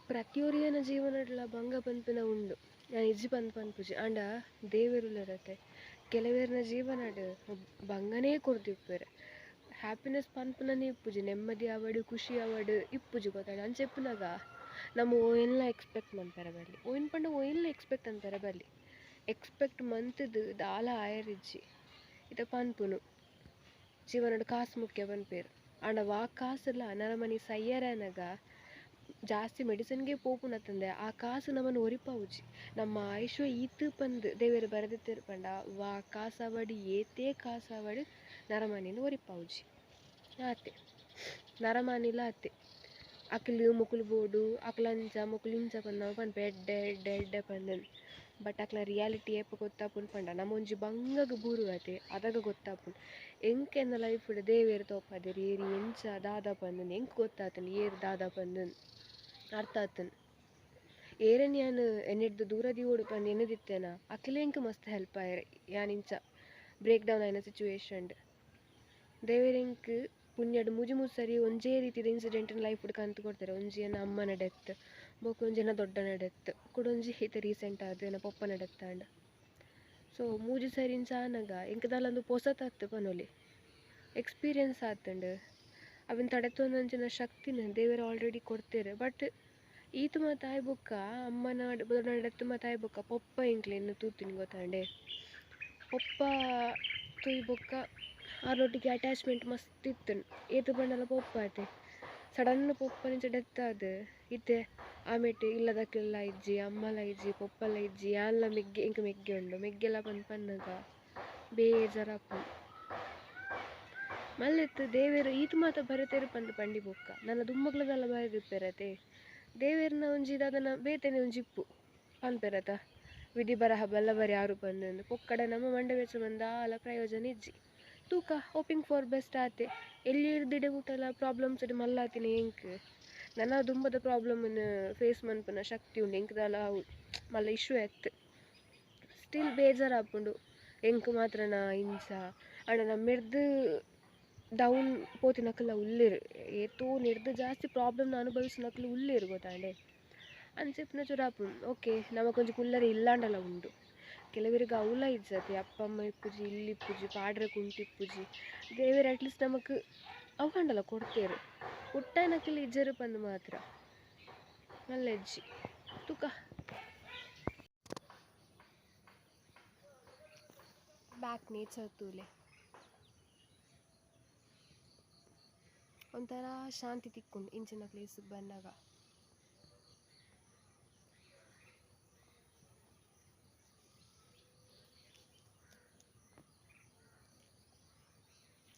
ಪ್ರತಿಯೊರಿಯನ ಜೀವನಡ್ಲ ಬಂಗ ಪನ್ಪಿನ ಉಂಡು, ಯಾನ್ ಇಜ್ಜಿ ಪಂದ್ ಪನ್ಪುಜಿ. ಆಂಡ ದೇವೆರ್ ಉಲ್ಲೆರತೆ ಕೆಲವೆರ್ನ ಜೀವನಡ್ ಬಂಗನೇ ಕೊರ್ದಿಪ್ಪೆರ್. ಹ್ಯಾಪಿನೆಸ್ ಪನ್ಪುನನೇ ಇಪ್ಪುಜಿ, ನೆಮ್ಮದಿ ಆವಡ್ ಖುಷಿ ಆವಡ್ ಇಪ್ಪುಜಿ ಗೊತ್ತಾಂಡ. ಅಂಚ ಇಪ್ಪುನಗ ನಮ ಒಯಿನ್ಲ ಎಕ್ಸ್ಪೆಕ್ಟ್ ಮನ್ಪೆರೆ ಬಲ್ಲಿ, ಒಯಿನ್ ಪಂಡ ಒಯಿನ್ಲ ಎಕ್ಸ್ಪೆಕ್ಟ್ ಮನ್ಪೆರೆ ಬಲ್ಲಿ. ಎಕ್ಸ್ಪೆಕ್ಟ್ ಮಂತುದು ದಾಲ ಆಯೆರಿಜ್ಜಿ. ಇತ್ತೆ ಪನ್ಪುನು ಜೀವನಡ್ ಕಾಸ್ ಮುಖ್ಯ ಪನ್ಪೆರ್. ಆಂಡ ವಾ ಕಾಸುಲ ನರಮನಿ ಸಯ್ಯರೆ ಆನಗ ಜಾಸ್ತಿ ಮೆಡಿಸನ್ಗೆ ಪೋಪುನತ್ತಂದೆ ಆ ಕಾಸು ನಮನ್ ಒರಿಪಾವುಜಿ. ನಮ್ಮ ಆಯುಷ್ಯ ಈತ್ ಪಂದ್ ದೇವೆರ್ ಬರೆದಿತ್ತೆರ್ ಪಂಡ ವಾ ಕಾಸಾವಡ್ ಏತೇ ಕಾಸಾವಡ್ ನರಮಾನಿನ್ ಒರಿಪಾವುಜಿ ಆತೆ. ನರಮಾನಿಲ ಆತೆ ಅಕುಲು ಮೊಕುಲು ಬೋಡು ಅಕುಲು ಅಂಚ ಮೊಕುಲು ಇಂಚ ಪಂದ್ ನಮ ಪನ್ಪ ಎಡ್ಡೆ ಎಡ್ಡೆ ಎಡ್ಡೆ ಪಂದ್. ಬಟ್ ಅಕ್ಲ್ನ ರಿಯಾಲಿಟಿ ಏಪ ಗೊತ್ತಾಪುಂಡು ಪಂಡ ನಮ ಒಂಜಿ ಬಂಗಗ್ ಬೂರುವತೆ ಅದಗ ಗೊತ್ತಾಪುಂಡು. ಎಂಕ್ ಎನ್ನ ಲೈಫ್ ಡ್ ದೇವೆರ್ ತೋಪಾದೆರ್ ಏರ್ ಎಂಚ ದಾದ ಪಂದ್ ಎಂಕ್ ಗೊತ್ತಾತ್ಂಡ್ ಏರ್ ದಾದ ಪಂದ್ ಅರ್ಥ ಆತ್ಂಡ್. ಏರೆನ್ ಯಾನ್ ಎನ್ನೆಡ್ದ್ ದೂರ ದೀವೊಡು ಪಂದ್ ಎನ್ನುದಿತ್ತೆನ ಅಕ್ಲೆ ಎಂಕ್ ಮಸ್ತ್ ಹೆಲ್ಪ್ ಆಯೆರ್ ಯಾನ್ ಇಂಚ ಬ್ರೇಕ್ ಡೌನ್ ಆಯಿನ ಸಿಚುಯೇಷನ್ಡ್. ದೇವೆರ್ ಎಂಕ್ ಪುಣ್ಯಡ್ ಮೂಜಿ ಮೂಜಿ ಸರಿ ಒಂಜೇ ರೀತಿದ ಇನ್ಸಿಡೆಂಟ್ ನ್ ಲೈಫ್ ಡ್ ಕಂತ್ ಕೊರ್ತೆರ್. ಒಂಜಿ ಎನ್ನ ಅಮ್ಮನ ಡೆತ್ ಬೊಕ ಒಂಜಿ ಎನ್ನ ದೊಡ್ಡನ ಡೆತ್ ಕುಡೊಂಜಿ ಇತ್ತೆ ರೀಸೆಂಟ್ ಆದ್ ಎನ್ನ ಪೊಪ್ಪನ ಡೆತ್ ಆಂಡ್. ಸೊ ಮೂಜಿ ಸರಿ ಇಂಚ ಆನಗ ಎಂಕ್ ದಾಲ ಉಂದು ಪೊಸತ್ ಪನೊಲಿ ಎಕ್ಸ್ಪೀರಿಯನ್ಸ್ ಆತ್ಂಡ್. ಅವೆನ್ ತಡೆತೊನಂಚಿನ ಶಕ್ತಿನ್ ದೇವೆರ್ ಆಲ್ರೆಡಿ ಕೊರ್ತೆರ್. ಬಟ್ ಈತ್ ಮಾತ ಆಯಿ ಬೊಕ್ಕ ಅಮ್ಮನ ದೊಡ್ಡನ ಡೆತ್ ಮಾತ ಆಯಿ ಬೊಕ್ಕ ಪೊಪ್ಪ ಎಂಕ್ಲೆನ್ ತೂತಿನಿ ಗೊತ್ತಾಂಡೆ. ಪೊಪ್ಪ ತೂಯಿ ಬೊಕ್ಕ ಆರ್ನೊಟ್ಟಿಗೆ ಅಟ್ಯಾಚ್ಮೆಂಟ್ ಮಸ್ತ್ ಇತ್ತ್ಂಡ್. ಏತ್ ಪಂಡಲ ಪೊಪ್ಪ ಅತೆ ಸಡನ್ ಪೊಪ್ಪನ ಇಂಚ ಡೆತ್ ಆದ್ ಇತ್ತೆ ಆಮೇಟ್ ಇಲ್ಲದಕ್ಲೆಲ ಇಜ್ಜಿ ಅಮ್ಮಲ ಇಜ್ಜಿ ಪೊಪ್ಪಲ ಇಜ್ಜಿ ಯಾನ್ಲ ಮೆಗ್ಗೆ ಎಂಕ್ ಮೆಗ್ಗೆ ಉಂಡು ಮೆಗ್ಗೆಲ ಪಂದ್ ಪನ್ನಗ ಬೇಜಾರಾಪುಂಡು. ಮಲ್ಲೆತ್ತ್ ದೇವೆರ್ ಈತ್ ಮಾತ ಬರೆತೆರ್ ಪಂದ್ ಪಂಡಿ ಬೊಕ್ಕ ನನ ದುಂಬಗ್ಲ ದಾಲ ಬರೆದಿಪ್ಪೆರತೆ ದೇವೆರ್ನ ಒಂಜಿ ದಾದನ ಬೇತೆನೆ ಒಂಜಿ ಇಪ್ಪು ಪನ್ಪೆರತ ವಿಧಿ ಬರಹ ಬಲ್ಲವರ್ ಯಾರು ಪಂದ್ ಪೊಕ್ಕಡೆ ನಮ ಮಂಡೆ ಬೆಚ್ಚ ಮಂತ್ ದಾಲ ಪ್ರಯೋಜನ ಇಜ್ಜಿ. ತೂಕ ಹೋಪಿಂಗ್ ಫಾರ್ ಬೆಸ್ಟ್ ಆತೆ ಎಲ್ಲಿರ್ದ್ ಮುಟ್ಟಲ ಪ್ರಾಬ್ಲಮ್ಸ್ ಮಲ್ಲಾತಿನ ಎಂಕ್ ನನ ದುಂಬದ ಪ್ರಾಬ್ಲಮ್ ನ್ ಫೇಸ್ ಮನ್ಪುನ ಶಕ್ತಿ ಉಂಡು ಎಂಕ್ ದಾಲ ಅವು ಮಲ್ಲ ಇಶ್ಯೂ ಅತ್ತ್. ಸ್ಟಿಲ್ ಬೇಜಾರಾಪುಂಡು ಎಂಕ್ ಮಾತ್ರನ ಇಂಚ ಆಂಡ ನಮ್ಮೆರ್ದ್ ಡೌನ್ ಪೋತಿನಕುಲ್ಲ ಉಲ್ಲೆರ್ ಏತೋ ನೆರ್ದ್ ಜಾಸ್ತಿ ಪ್ರಾಬ್ಲಮ್ ನ್ ಅನುಭವಿಸಿನಕುಲು ಉಲ್ಲೆರ್ ಗೊತ್ತಾಂಡೆ. ಅಂಚ ಇಪ್ಪುನ ಚೂರು ಆಪುಂಡು ಓಕೆ ನಮಕೊಂಜಿ ಕುಲ್ಲರೆ ಇಲ್ಲಾಂಡಲ ಉಂಡು. ಕೆಲವೆರೆಗ್ ಅವ್ಲ ಇಜ್ಜತೆ ಅಪ್ಪ ಅಮ್ಮ ಇಪ್ಪುಜಿ ಇಲ್ಲ್ ಇಪ್ಪುಜಿ ಪಾಡ್ರೆ ಕುಂಟು ಇಪ್ಪುಜಿ ದೇವೆರ್ ಅಟ್ಲೀಸ್ಟ್ ನಮಕ್ ಅವು ಆಂಡಲ ಕೊರ್ತೆರ್ ಪುಟ್ಟಾಯಿನಕುಲು ಇಜ್ಜೆರ್ ಪಂದ್ ಮಾತ್ರ ಮಲ್ಲ ಇಜ್ಜಿ ತೂಕ. ಬ್ಯಾಕ್ ನೇಚರ್ ತೂಲೆ. ಒಂಥರ ಶಾಂತಿ ತಿಕ್ಕುಂಡು ಇಂಚಿನ ಪ್ಲೇಸ್ ಗ್ ಬನ್ನಗ.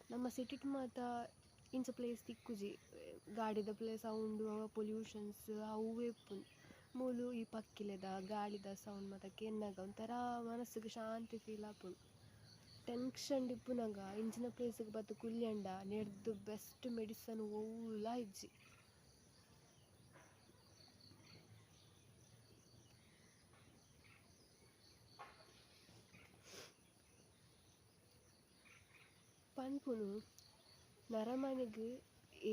ನಮ್ಮ ಸಿಟಿ ಟ್ ಮಾತ ಇಂಚ ಪ್ಲೇಸ್ ತಿಕ್ಕುಜಿ ಗಾಡಿದ ಸೌಂಡ್ ಪೊಲ್ಯೂಷನ್ಸ್ ಅವ್ವೆ ಇಪ್ಪುನು ಮೂಲು ಈ ಪಕ್ಕಿಲೆದ ಗಾಳಿದ ಸೌಂಡ್ ಮಾತ ಕೇನ್ನಗ ಒಂತರ ಮನಸ್ಸ್ ಗ್ ಶಾಂತಿ ಫೀಲ್ ಆಪುಂಡು. ಟೆನ್ಕ್ಷನ್ ಡ್ ಇಪ್ಪುನಗ ಇಂಚಿನ ಪ್ಲೇಸ್ ಗ್ ಬತ್ತ್ ಕುಲ್ಲಿಯಂಡ ನೆರ್ದ್ ಬೆಸ್ಟ್ ಮೆಡಿಸನ್ ಒವ್ಲ ಇಜ್ಜಿ. ಪನ್ಪುನು ನರಮನಿಗ್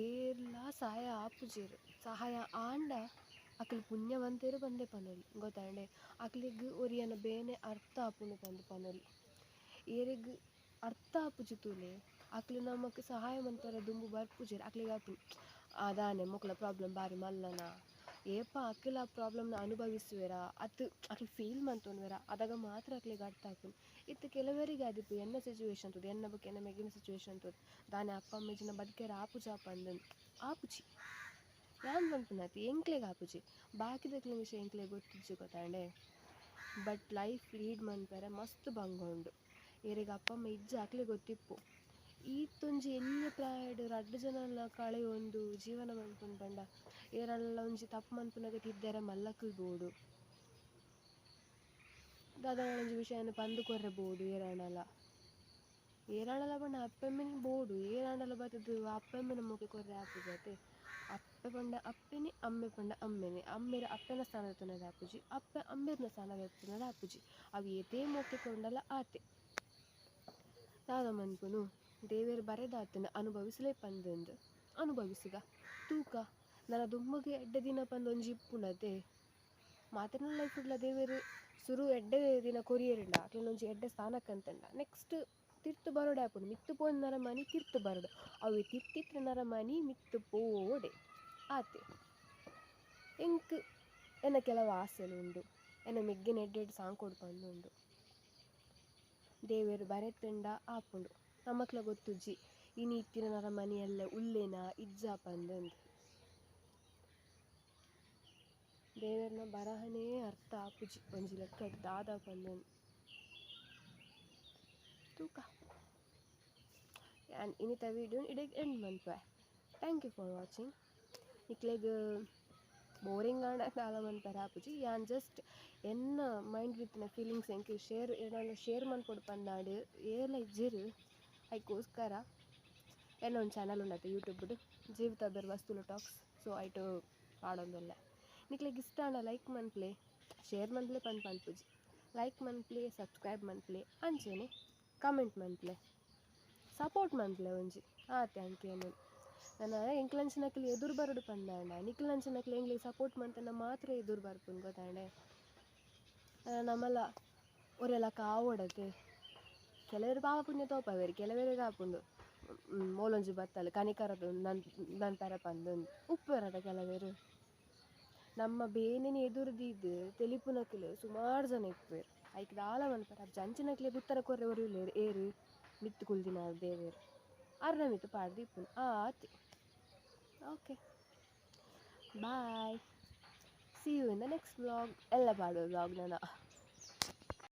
ಏರ್ಲಾ ಸಹಾಯ ಆಪುಜೆರ್ ಸಹಾಯ ಆಂಡ ಅಕುಲು ಪುಣ್ಯವಂತೆರ್ ಪಂದೇ ಪನೊಲಿ ಗೊತ್ತಾಂಡೆ ಅಕ್ಲೆಗ್ ಒರಿಯನ ಬೇನೆ ಅರ್ಥ ಆಪುಂಡು ಪಂದ್ ಪನೊಲಿ ಏರೆಗ್ ಅರ್ಥ ಆಪುಜಿ ತೂಲೆ ಅಕುಲು ನಮಕ್ ಸಹಾಯ ಮನ್ಪರೆ ದುಂಬು ಬರ್ಪುಜೆರ್ ಅಕ್ಲೆಗ್ ಆಪುಂಡು ಆ ದಾನೆ ಮೊಕಲ್ನ ಪ್ರಾಬ್ಲಮ್ ಬಾರಿ ಮಲ್ಲನಾ ಏಪ ಅಕುಲು ಆ ಪ್ರಾಬ್ಲಮ್ನ್ ಅನುಭವಿಸುವೆರಾ ಅತ್ತ್ ಅಕುಲು ಫೀಲ್ ಮಂತೊನುವೆರಾ ಅದಗ ಮಾತ್ರ ಅಕ್ಲೆಗ್ ಅರ್ಥ ಆಪುಂಡು. ಇತ್ತೆ ಕೆಲವೆರೆಗ್ ಆದಿಪ್ಪು ಎನ್ನ ಸಿಚುವೇಶನ್ ತೂದು ಎನ್ನ ಬೊಕ ಎನ್ನ ಮೆಗ್ದಿನ ಸಿಚುವೇಶನ್ ತೂದು ದಾನೆ ಅಪ್ಪ ಅಮ್ಮ ಇಜ್ಜಿಂಡ ಬದುಕೆರೆ ಆಪುಜ ಪಂದ್ ಆಪುಜಿ ಯಾನ್ ಪನ್ಪುನಾತ್ ಎಂಕ್ಲೆಗ್ ಆಪುಜಿ ಬಾಕಿದಕ್ಲೆನ ವಿಷಯ ಎಂಕ್ಲೆಗ್ ಗೊತ್ತಿಜ್ಜಿ ಗೊತ್ತಾಂಡೆ ಬಟ್ ಲೈಫ್ ಲೀಡ್ ಮನ್ಪೆರೆ ಮಸ್ತ್ ಬಂಗ ಉಂಡು ಏರೆಗ್ ಅಪ್ಪ ಅಮ್ಮ ಇಜ್ಜ ಅಕ್ಲೆಗ್ ಗೊತ್ತಿಪ್ಪು ಈತೊಂಜಿ ಎಲ್ಯ ಪ್ರಾಯಡ್ ರಡ್ಡ್ ಜನಲ ಕಳೆಯೊಂದು ಜೀವನ ಮನ್ಪುನು ಪಂಡ ಏರಾಂಡಲ ಒಂಜಿ ತಪ್ಪು ಮನ್ಪುನಗ ತಿದ್ದೆರೆ ಮಲ್ಲಕುಲು ಬೋಡು ದಾದಾಂಡಲ ಒಂಜಿ ವಿಷಯನ್ ಪಂದ್ ಕೊರ್ರೆ ಬೋಡು ಏರಾಂಡಲ ಏರಾಂಡಲ ಪಂಡ ಅಪ್ಪೆ ಅಮ್ಮೆನೆ ಬೋಡು ಏರಾಂಡಲ ಬತ್ತುದು ಅಪ್ಪೆ ಅಮ್ಮೆನ ಮೋಕೆ ಕೊರ್ರೆ ಆಪುಜಿ ಅತೆ ಅಪ್ಪೆ ಪಂಡ ಅಪ್ಪೆನೆ ಅಮ್ಮೆ ಪಂಡ ಅಮ್ಮೆನೆ ಅಮ್ಮೆರ್ ಅಪ್ಪೆನ ಸ್ಥಾನ ದೆತೊನೆರೆ ಆಪುಜಿ ಅಪ್ಪೆ ಅಮ್ಮೆರ್ನ ಸ್ಥಾನ ದೆತೊನೆರೆ ಆಪುಜಿ ಅವು ಏತೇ ಮೋಕೆ ಕೊರ್ಂಡಲ ಆತೆ ದಾದ ಮನ್ಪುನು ದೇವೆರ್ ಬರೆದಾತುಂಡ ಅನುಭವಿಸಲೇ ಪಂದ್. ಅನುಭವಿಸುಗ ತೂಕ ನನ ದುಂಬಗ್ ಎಡ್ಡೆ ದಿನ ಪಂದ್ ಒಂಜಿ ಇಪ್ಪುಂಡತೆ ಮಾತೆರ್ನ ಲೈಫ್ ಡ್ಲ ದೇವೆರ್ ಸುರು ಎಡ್ಡೆ ದಿನ ಕೊರಿಯೆರ್ಂಡ ಅಕ್ಲೆನ ಒಂಜಿ ಎಡ್ಡೆ ಸ್ಥಾನಕ್ಕೆ ಕಂತುಂಡ ನೆಕ್ಸ್ಟ್ ತಿರ್ತ್ ಬರೊಡೆ ಆಪುಂಡು ಮಿತ್ತ್ ಪೋಂದು ನರಮಾನಿ ತಿರ್ತ್ ಬರೊಡು ಅವೆ ತಿರ್ತಿತ್ತಿನ ನರಮಾನಿ ಮಿತ್ತ್ ಪೋವೊಡೆ ಆತೆ. ಎಂಕ್ ಎನ್ನ ಕೆಲವು ಆಸೆಲು ಉಂಡು ಎನ್ನ ಮೆಗ್ಗೆನ ಎಡ್ಡೆ ಎಡ್ಡೆ ಸಾಂಕೊಡು ಪಂದ್ ಉಂಡು ದೇವೆರ್ ಬರೆತ್ಂಡ ಆಪುಂಡು ನಮಕ್ಲ ಗೊತ್ತುಜ್ಜಿ ಇನಿ ಇತ್ತಿನ ನರಮಾನಿ ಎಲ್ಲೆ ಉಲ್ಲೆನ ಇಜ್ಜಾ ಪಂದ್ ದೇವೆರ್ನ ಬರಹನೇ ಅರ್ಥ ಆಪುಜಿ ಒಂಜಿ ಲೆಕ್ಕಡ್ ದಾದ ಪಂದ್ ತೂಕ ಯಾನ್ ಇನಿತ ವೀಡಿಯೋ ಇಡೆಗ್ ಎಂಡ್ ಮನ್ಪುವೆ. Thank you for watching. ನಿಕ್ಲೆಗ್ ಬೋರಿಂಗ್ ಆಂಡ ದಾಲ ಮನ್ಪೆರೆ ಆಪುಜಿ ಯಾನ್ ಜಸ್ಟ್ ಎನ್ನ ಮೈಂಡ್ ಇತ್ತಿನ ಫೀಲಿಂಗ್ಸ್ ಎಂಕ್ ಶೇರ್ ಏನಾಂಡ ಶೇರ್ ಮನ್ಪೊಡು ಪಂದಾಂಡ್ ಏರ್ಲ ಇಜ್ಜೆರ್ ಐಕೋಸ್ಕರ ಎನ್ನ ಒಂಜಿ ಚಾನಲ್ ಉಂಡತೆ ಯೂಟ್ಯೂಬ್ಡ್ ಜೀವಿತ ಬೇರ್ ವಸ್ತುಲು ಟಾಕ್ಸ್ ಸೊ ಐಟ್ ಪಾಡೊಂದುಲ್ಲೆ. ನಿಕ್ಲೆಗ್ ಇಷ್ಟ ಆಂಡ ಲೈಕ್ ಮನ್ಪುಲೆ ಶೇರ್ ಮನ್ಪುಲೆ ಪಂದ್ ಪನ್ಪುಜಿ ಲೈಕ್ ಮನ್ಪುಲೆ ಸಬ್ಸ್ಕ್ರೈಬ್ ಮನ್ಪುಲೆ ಅಂಚೆನೆ ಕಮೆಂಟ್ ಮನ್ಪುಲೆ ಸಪೋರ್ಟ್ ಮನ್ಪುಲೆ ಒಂಜಿ ಆತೆ ಅಂಕೇನು. ನನ ಎಂಕ್ಲಂಚಿನಕ್ಲ್ ಎದುರು ಬರೊಡು ಪಂದಾಂಡ ನಿಕ್ಲಂಚಿನಕ್ಲ್ ಎಂಕ್ಲೆಗ್ ಸಪೋರ್ಟ್ ಮಂತುಂಡ ಮಾತ್ರ ಎದುರು ಬರ್ಪುಂಡು ಗೊತ್ತಾಂಡೆ. ನಮಲ ಒರೆಲಕ ಆವೊಡತೆ ಕೆಲವೆರ್ ಪಾಪ ಪುಣ್ಯ ತೋಪಾವೆರ್ ಕೆಲವೆರೆಗ್ ಆಪುಂಡು ಮೂಲೊಂಜಿ ಬತ್ತಲ್ ಕನಿಕರದ ನನ್ ನನ್ಪೆರ ಪಂದ್ ಉಪ್ಪುವೆರತ ಕೆಲವೆರ್. ನಮ್ಮ ಬೇನೆನ್ ಎದುರು ದೀದ್ ತೆಲಿಪುನಕ್ಲ್ ಸುಮಾರು ಜನ ಇಪ್ಪುವೆರ್ ಐಕ್ ದಾಲ ಮನ್ಪೆರೆ ಆಪುಜಿ ಅಂಚಿನಕ್ಲೆಗ್ ಉತ್ತರ ಕೊರ್ರೆ ಒರಿ ಉಲ್ಲೆರ್ ಏರ್ ಮಿತ್ತ್ ಕುಲ್ದಿನ ದೇವೆರ್ ಅರ್ನ ಮಿತ್ತ್ ಪಾಡ್ದ್ ಇಪ್ಪುನು ಆತೆ. Okay bye, see you in the next vlog. ಎಲ್ಲ ಪಾಡುವ ವ್ಲಾಗ್ ನನ.